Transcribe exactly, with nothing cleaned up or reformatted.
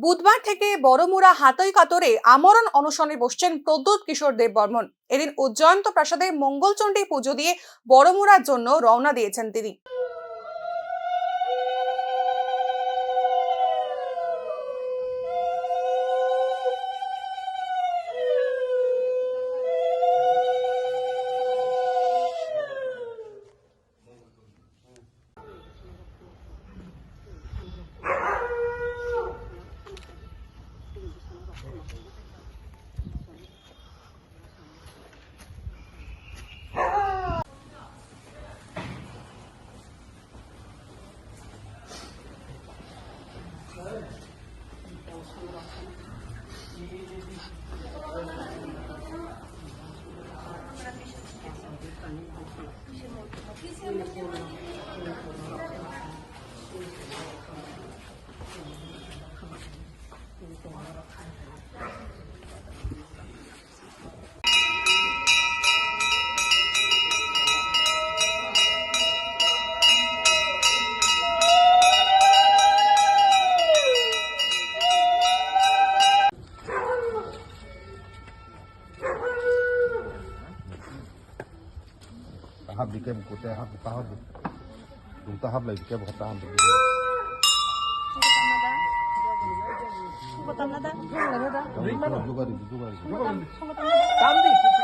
বুধবার থেকে বড়মুড়া হাতই কাতরে আমরণ অনশনে বসছেন প্রদ্যুৎ কিশোর দেব বর্মন। এদিন উজ্জয়ন্ত প্রাসাদে মঙ্গলচণ্ডী পুজো দিয়ে বড়মুড়ার জন্য রওনা দিয়েছেন তিনি। Tahap di ke buku teh, hap, tahap di. Dung tahap lagi ke buku tahap di. Buku tam nada. Buku tam nada. Juga di, juga di. Buku tam, buku tam nada.